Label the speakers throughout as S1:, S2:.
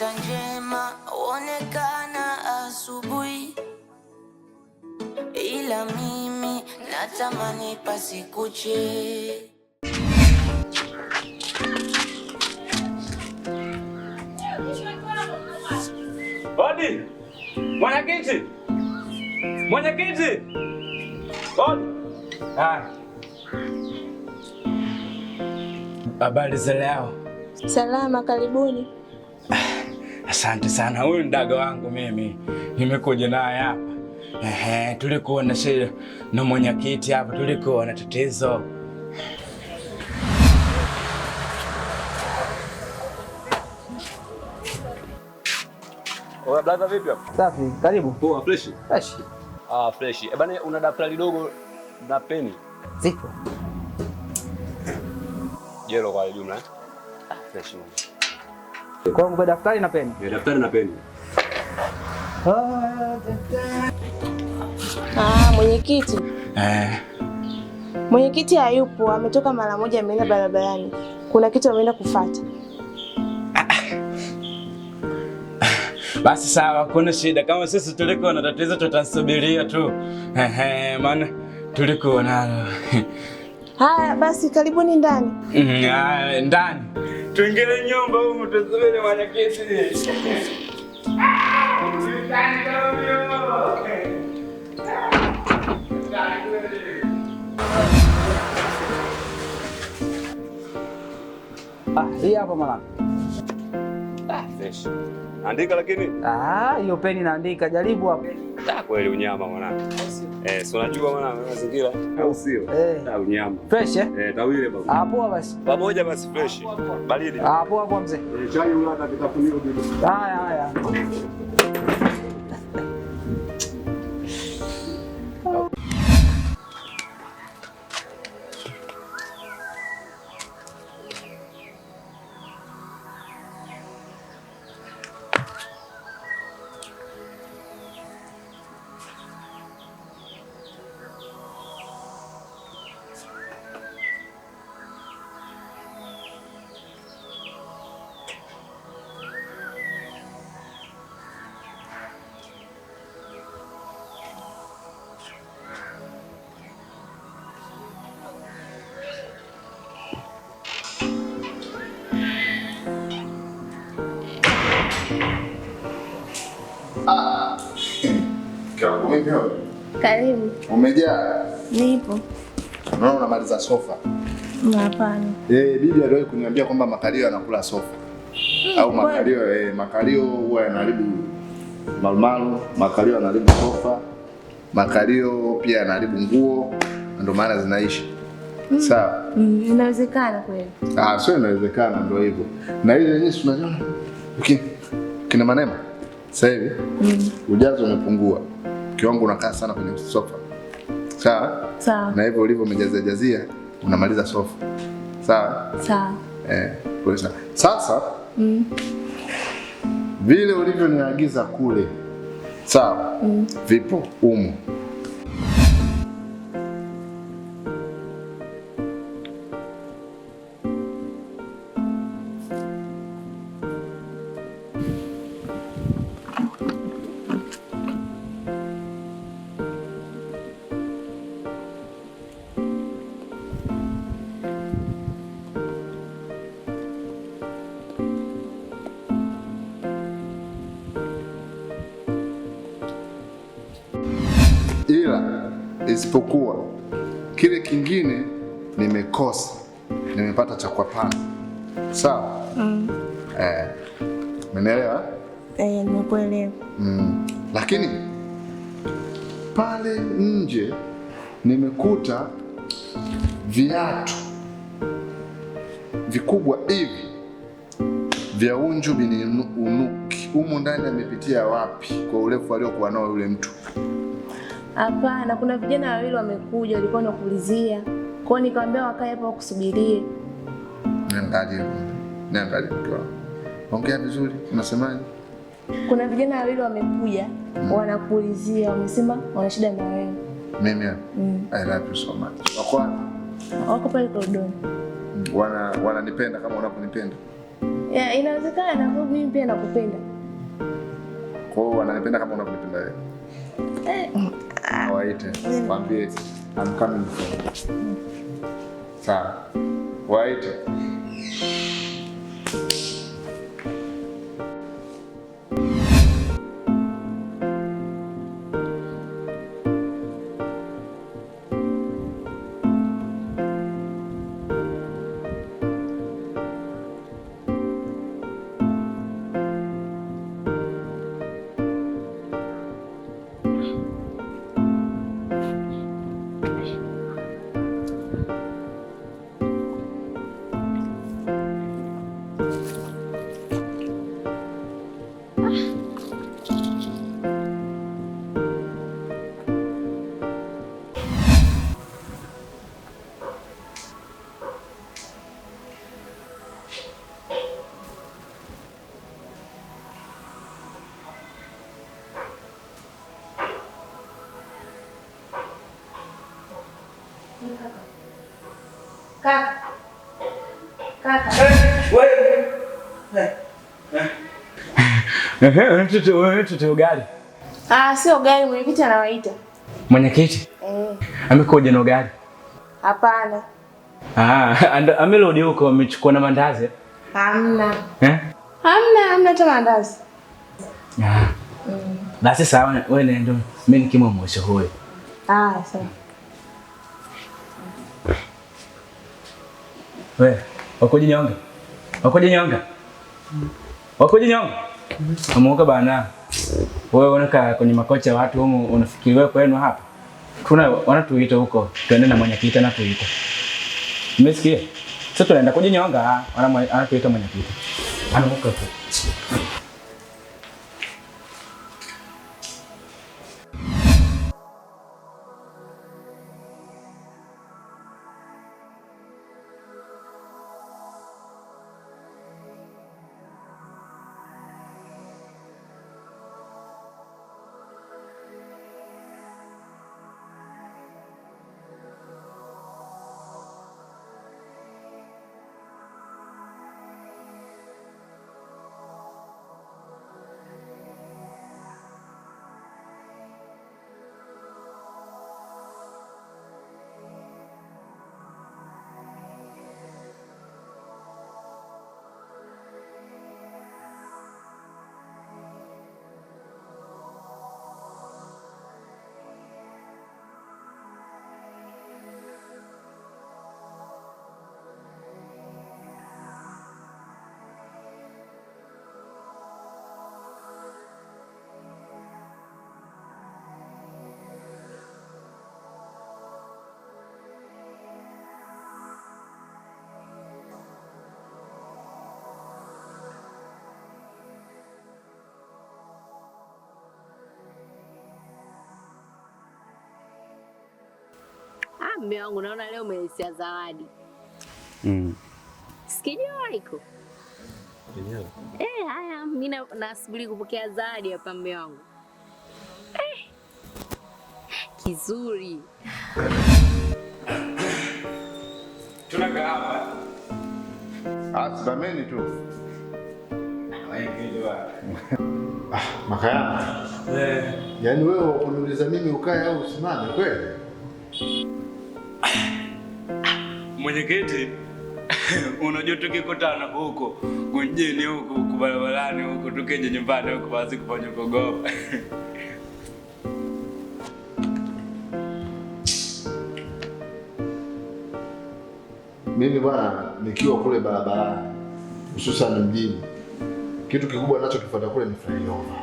S1: Nyota njema huonekana asubuhi, ila mimi natamani pasikuche.
S2: Hodi! Mwenyekiti! Mwenyekiti! Hodi! Ah. Habari za leo?
S3: Salama, karibuni.
S2: Asante sana. Huyu ni daga wangu mimi. Nimekuja naye hapa. Ehe, tulikuwa na shida na mwenyekiti hapa, tulikuwa na tatizo.
S4: Oya brother, vipi hapo?
S5: Safi, karibu.
S4: Poa, fresh.
S5: Fresh.
S4: Ah, fresh. Eh bana, una daftari dogo na peni?
S5: Zipo.
S4: Jelo kwa jumla eh? Ah, fresh man.
S5: Kwa hiyo daftari na peni.
S4: Eh, daftari na peni.
S3: Ah, mwenyekiti.
S2: Eh,
S3: Mwenyekiti hayupo, ametoka mara moja, ameenda barabarani. Kuna kitu ameenda kufuata.
S2: Basi sawa, hakuna shida. Kama sisi tulikuwa na tatizo tutasubiria tu. Ehe, maana tulikuwa nalo.
S3: Haya basi, karibuni ndani.
S2: Ndani. Tuingie nyumba humu tusubiri mwenyekiti.
S5: Ah, hii hapa mwanangu.
S4: Ah, fresh. Andika lakini.
S5: Ah, hiyo peni naandika, jaribu hapo.
S4: Ah, kweli unyama mwanangu. Eh, si unajua mwanangu mazingira au sio?
S5: Eh.
S4: Ah, unyama.
S5: Fresh eh?
S4: Eh, tawile baba.
S5: Ah, poa basi.
S4: Pamoja basi fresh. Baridi.
S5: Ah, poa poa mzee.
S4: Eh, chai ulata kitafunio bibi.
S5: Haya haya.
S3: Karibu.
S6: Umejaa?
S3: Nipo.
S6: Unaona unamaliza sofa.
S3: Hapana.
S6: Eh, bibi aliwahi kuniambia kwamba makalio yanakula sofa. Au makalio makalio huwa yanaharibu marumaru, makalio yanaharibu sofa, makalio pia yanaharibu nguo, ndio maana zinaishi. Sawa?
S3: Inawezekana kweli.
S6: Ah, sio inawezekana, ndio hivyo. Na ile yenyewe tunajiona. Okay. Kina Manema. Sasa hivi ujazo umepungua. Kiwango unakaa sana kwenye sofa. Sawa?
S3: Sawa.
S6: Na hivyo ulivyo umejazia jazia unamaliza sofa. Sawa?
S3: Sawa.
S6: Eh, pole sana. Sasa vile ulivyoniagiza kule. Sawa? Vipo umo. Ila isipokuwa kile kingine nimekosa, nimepata cha kwa pana. Sawa? Eh, umenielewa?
S3: Eh, nimekuelewa.
S6: Lakini pale nje nimekuta viatu vikubwa hivi vya Unju bin Unuki. Humu ndani amepitia wapi kwa urefu aliokuwa nao yule mtu?
S3: Hapana, kuna vijana wawili wamekuja walikuwa wanakuulizia. Kwa hiyo nikamwambia wakae hapo wakusubirie.
S6: Niangalie. Niangalie mke wangu. Ongea vizuri, unasemaje?
S3: Kuna vijana wawili wamekuja wanakuulizia, wamesema wana shida na wewe.
S6: Mimi hapa. I love you so much. Wako wapi?
S3: Wako pale koridoni.
S6: Wananipenda kama unavyonipenda.
S3: Ya, inawezekana na sababu mimi pia nakupenda.
S6: Kwa hiyo wananipenda kama unavyonipenda wewe. Waite, waambie I'm coming for. Sawa. Waite.
S3: Kaka. Kaka.
S2: Mtoto ugali.
S3: Ah, sio ugali, mwenyekiti anawaita.
S2: Mwenyekiti? Amekuja na ugali?
S3: Hapana.
S2: Ah, amerudi huko amechukua na mandazi.
S3: Hamna.
S2: Eh?
S3: Hamna hata mandazi.
S2: Ah. Basi sawa, wewe nenda. Mimi nikimwamsha huyo.
S3: Ah, sawa.
S2: Wewe, wakujinyonga. Wakujinyonga. Wakujinyonga. Amuka bana. Wewe unakaa kwenye makocha watu humu unafikiri wewe kwenu hapa. Tuna wanatuita huko. Tuende na mwenyekiti anatuita. Umesikia? Sasa tunaenda kujinyonga, anatuita mwenyekiti. Anamuka tu.
S7: Mume wangu naona leo umeletea zawadi. Sikijua iko. Haya mimi nasubiri kupokea zawadi hapa mume wangu. Kizuri.
S2: Tunakaa hapa.
S6: Ah, simameni tu. Ah, Makayama. Yaani wewe kuniuliza mimi ukae au usimame kweli?
S2: Mwenyekiti, unajua tukikutana huko mjini huko barabarani huko tukija nyumbani huko basi kufanya kuogopa.
S6: Mimi bwana nikiwa kule barabarani hususan mjini, kitu kikubwa ninachokifuata kule ni flyover.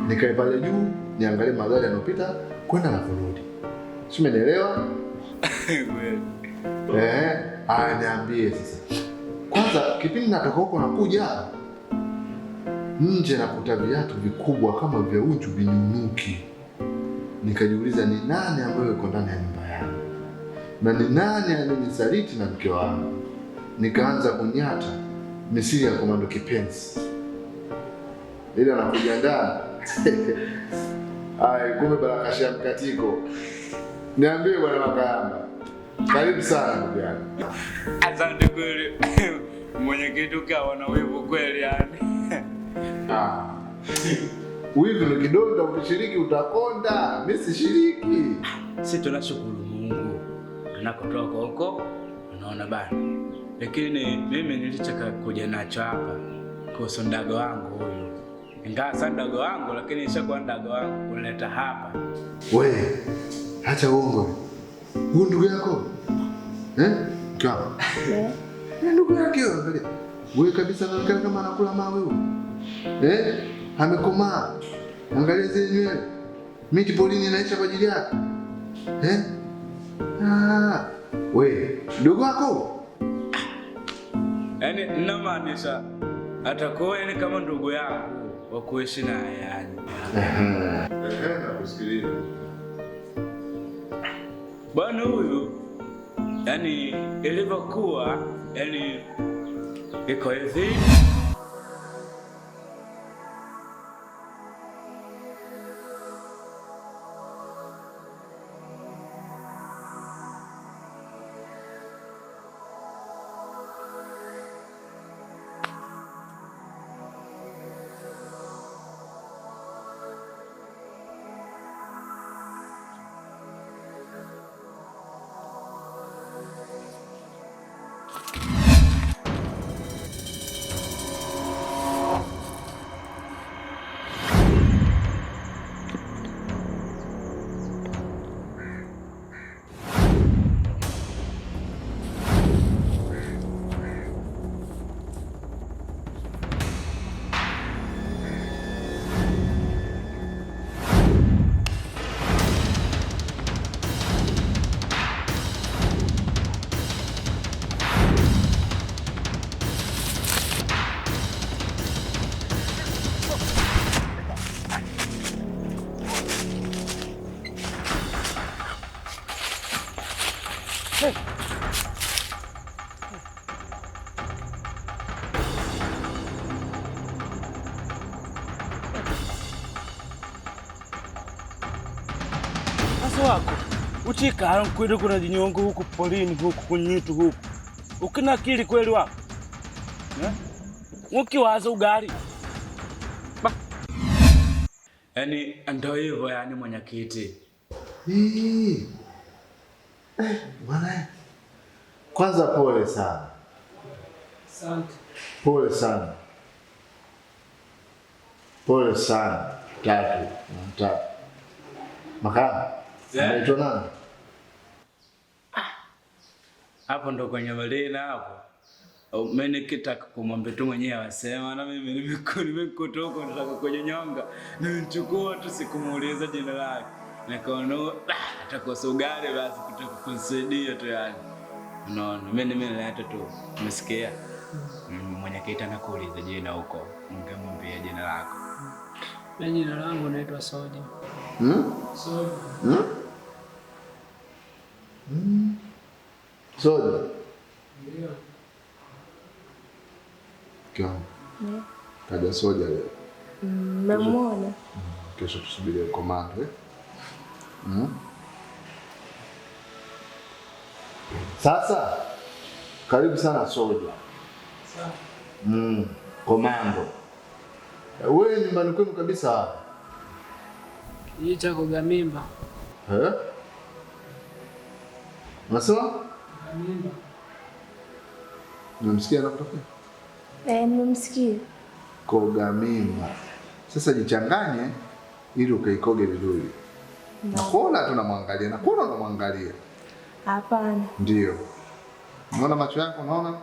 S6: Nikae pale juu niangalie magari yanayopita kwenda na kurudi. Si umenielewa? Aya niambie sasa. Kwanza kipindi natoka huko nakuja nje nakuta viatu vikubwa kama vya uchu vinyunuki. Nikajiuliza ni nani ambaye yuko ndani ya nyumba yangu? Na ni nani aliyenisaliti na mke wangu? Nikaanza kunyata misili ya Komando Kipenzi. Ile anakuja ndani. Ai, kumbe barakashia mkatiko. Niambie bwana Makayamba. Karibu sana ndugu yangu.
S2: Asante kweli. Mwenyekiti ukawa na wivu kweli yani.
S6: Ah. Wivu ni kidonda, ukishiriki utakonda. Mimi sishiriki.
S2: Sisi tunashukuru Mungu anakotoka huko, unaona bana. Lakini mimi nilichaka kuja nacho hapa kuhusu ndago wangu huyu. Ingawa si ndago wangu, lakini ishakuwa ndago wangu kuleta hapa.
S6: We, acha uongo. Huyu ndugu yako? Eh? Mke wako?
S3: Eh.
S6: Ni ndugu yake huyo, angalia. Wewe kabisa anaonekana kama anakula mawe huyo. Eh? Amekomaa. Angalia zile nywele. Miti porini inaisha kwa ajili yake. Eh? Ah, we, ndugu wako?
S2: Yaani ninamaanisha atakuwa yani kama ndugu yangu wa kuishi naye yani.
S6: Eh, nakusikiliza.
S2: Bwana huyu yani ilivyokuwa yani iko hivi.
S8: Sasa wako uchikala nkwidi kuna jinyongo huku polini huku kunyitu huku ukina akili kweli wako eh? Ukiwaza ugali.
S2: Yaani ndio hivyo yani mwenyekiti.
S6: Hii. Eh, bwana. Kwanza pole sana.
S5: Asante.
S6: Pole sana. Pole sana. Tatu. Tatu. Makamu.
S2: Eh?
S6: Anaitwa nani?
S2: Hapo ndo kwenye malina hapo. Mimi nikitaka kumwambia tu mwenyewe asema na mimi nimekuta huko nataka kujinyonga. Nimemchukua tu sikumuuliza jina lake. Nikaona atakosa ugali basi kutaka kunisaidia tu yani. Unaona, mimi nimeleta tu. Umesikia? Mwenyekiti anakuuliza jina huko. Ungemwambia jina lako.
S5: Mimi jina langu naitwa Soja.
S6: Hmm?
S5: Soja.
S6: Hmm? Hmm. Soja.
S5: Ndio.
S6: Kiwango. Kaja Soja leo.
S3: Namuona.
S6: Kesho tusubirie komando eh? Mm. Sasa karibu sana Soja.
S5: Sawa.
S6: Mm, komando. Wewe nyumbani kwenu kabisa hapa.
S5: Kijiji cha Kogamimba.
S6: Eh? Unasema?
S5: Kogamimba.
S6: Unamsikia anakutokea?
S3: Eh, nimemsikia.
S6: Kogamimba. Sasa jichanganye ili ukaikoge vizuri. Nakuona tu namwangalia, nakuona unamwangalia.
S3: Hapana.
S6: Ndio. Unaona macho yako, unaona?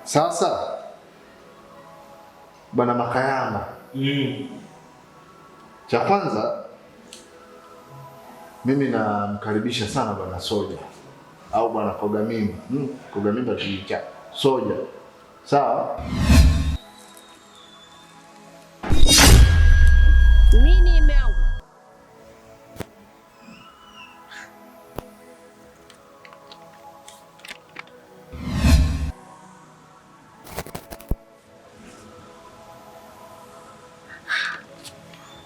S6: Sasa Bwana Makayama. Cha kwanza mimi namkaribisha sana Bwana Soja au Bwana Kogamimba. Kogamimba kijiji cha Soja. Sawa?
S7: Nini mume wangu?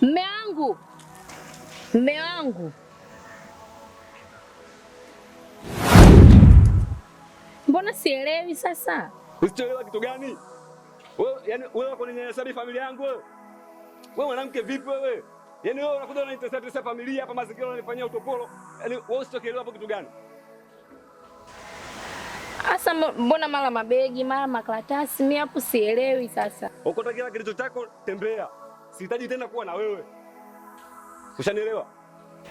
S7: Mume wangu. Mume wangu. Mbona sielewi sasa?
S4: Usichoelewa kitu gani? Wewe yani wewe uko unaninyanyasa familia yangu wewe. Wewe mwanamke vipi wewe? Yaani wewe unakuja unanitesa tesa familia hapa, mazingira unanifanyia utopolo. Yaani wewe usichoelewa hapo kitu gani?
S7: Asa mbona mara mabegi, mara makaratasi, mimi hapo sielewi sasa.
S4: Ukota kila kilicho chako, tembea. Sihitaji tena kuwa na wewe. Ushanielewa?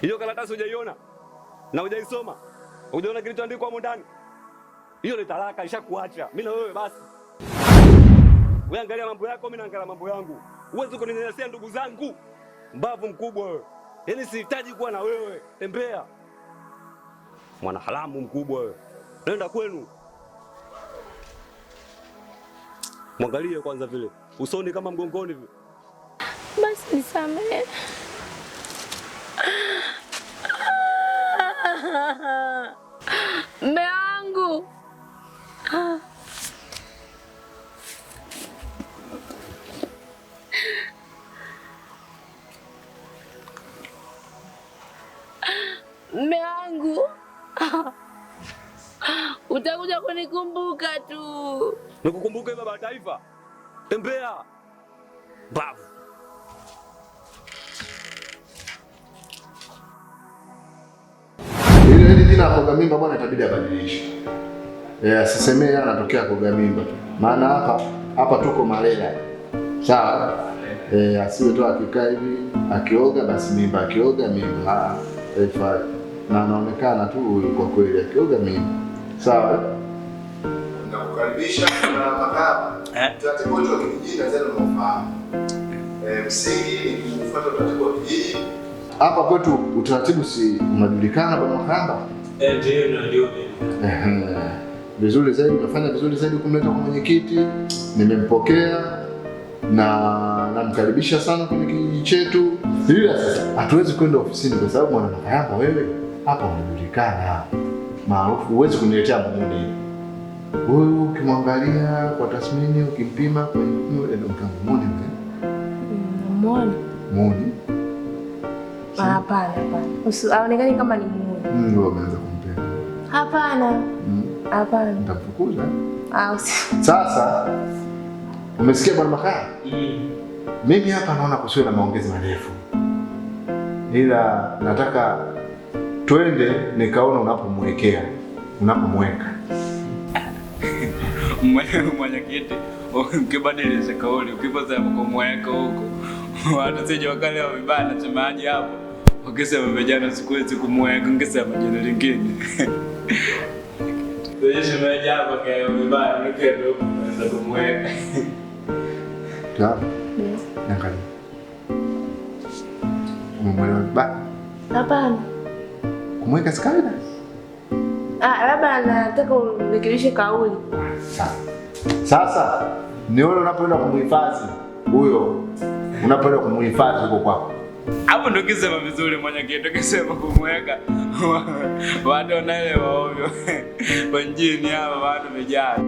S4: Hiyo karatasi hujaiona na hujaisoma. Hujaona kilichoandikwa hapo ndani. Hiyo ni talaka, ishakuacha. Mimi na wewe basi. Wewe angalia mambo yako, mimi naangalia mambo yangu. Huwezi kuninyanyasia ndugu zangu. Mbavu mkubwa wewe. Yaani sihitaji kuwa na wewe. Tembea. Mwana haramu mkubwa wewe. Nenda kwenu. Mwangalie kwanza vile. Usoni kama mgongoni vile.
S7: Basi nisamehe. Mume wangu. Mume wangu. Utakuja kunikumbuka tu.
S4: Nikukumbuke baba wa taifa. Tembea. Mbavu.
S6: Ile jina la koga mimba bwana itabidi abadilishe. Asisemee yeye anatokea koga mimba tu. Maana hapa tuko Malela. Sawa? Asiwe tu akikaa hivi akioga basi mimba, akioga mimba. Haifai. Na anaonekana tu huyu kwa kweli akioga mimba. Sawa? Nakukaribisha na makao. Utaratibu wetu wa kijiji nadhani unaofahamu. Msingi ni kufuata utaratibu wa kijiji. Hapa kwetu utaratibu si unajulikana bwana Makamba?
S8: Ndio.
S6: Vizuri zaidi, umefanya vizuri zaidi kumleta kwa mwenyekiti. Nimempokea na namkaribisha sana kwenye kijiji chetu. Ila sasa hatuwezi kwenda ofisini kwa sababu bwana Makamba wewe hapa unajulikana maarufu, huwezi kuniletea muuni. Huyu ukimwangalia kwa tathmini, ukimpima kwenye muuni.
S3: Muone.
S6: Muuni.
S3: Hapana, hapana. Haonekani kama ni muuni.
S6: Wewe umeanza kumpenda.
S3: Hapana. Hapana.
S6: Nitamfukuza.
S3: Sasa
S6: umesikia bwana Makaya? Mimi hapa naona kusiwe na maongezi marefu. Ila nataka twende nikaona unapomwekea, unapomweka.
S2: Mwenyekiti, ukibadilisha kauli, ukisema kumweka huko, watu sije wakale wa vibaya nasemaje hapo? Ukisema vijana siku hizi kumweka, ungesema jina lingine. Tuonyeshe hapa kwa vibaya, ndio unaweza kumweka.
S6: Sawa? Angalia. Umemwelewa vibaya?
S3: Hapana.
S6: Kumweka si kawaida?
S3: Labda nataka urekebishe kauli.
S6: Sawa. Sasa ni wewe unapoenda kumhifadhi huyo, unapoenda kumhifadhi huko kwako.
S2: Hapo ndio kisema vizuri mwenyekiti, ukisema kumweka watu wanaelewa ovyo. Kwa mjini hapa watu vijana.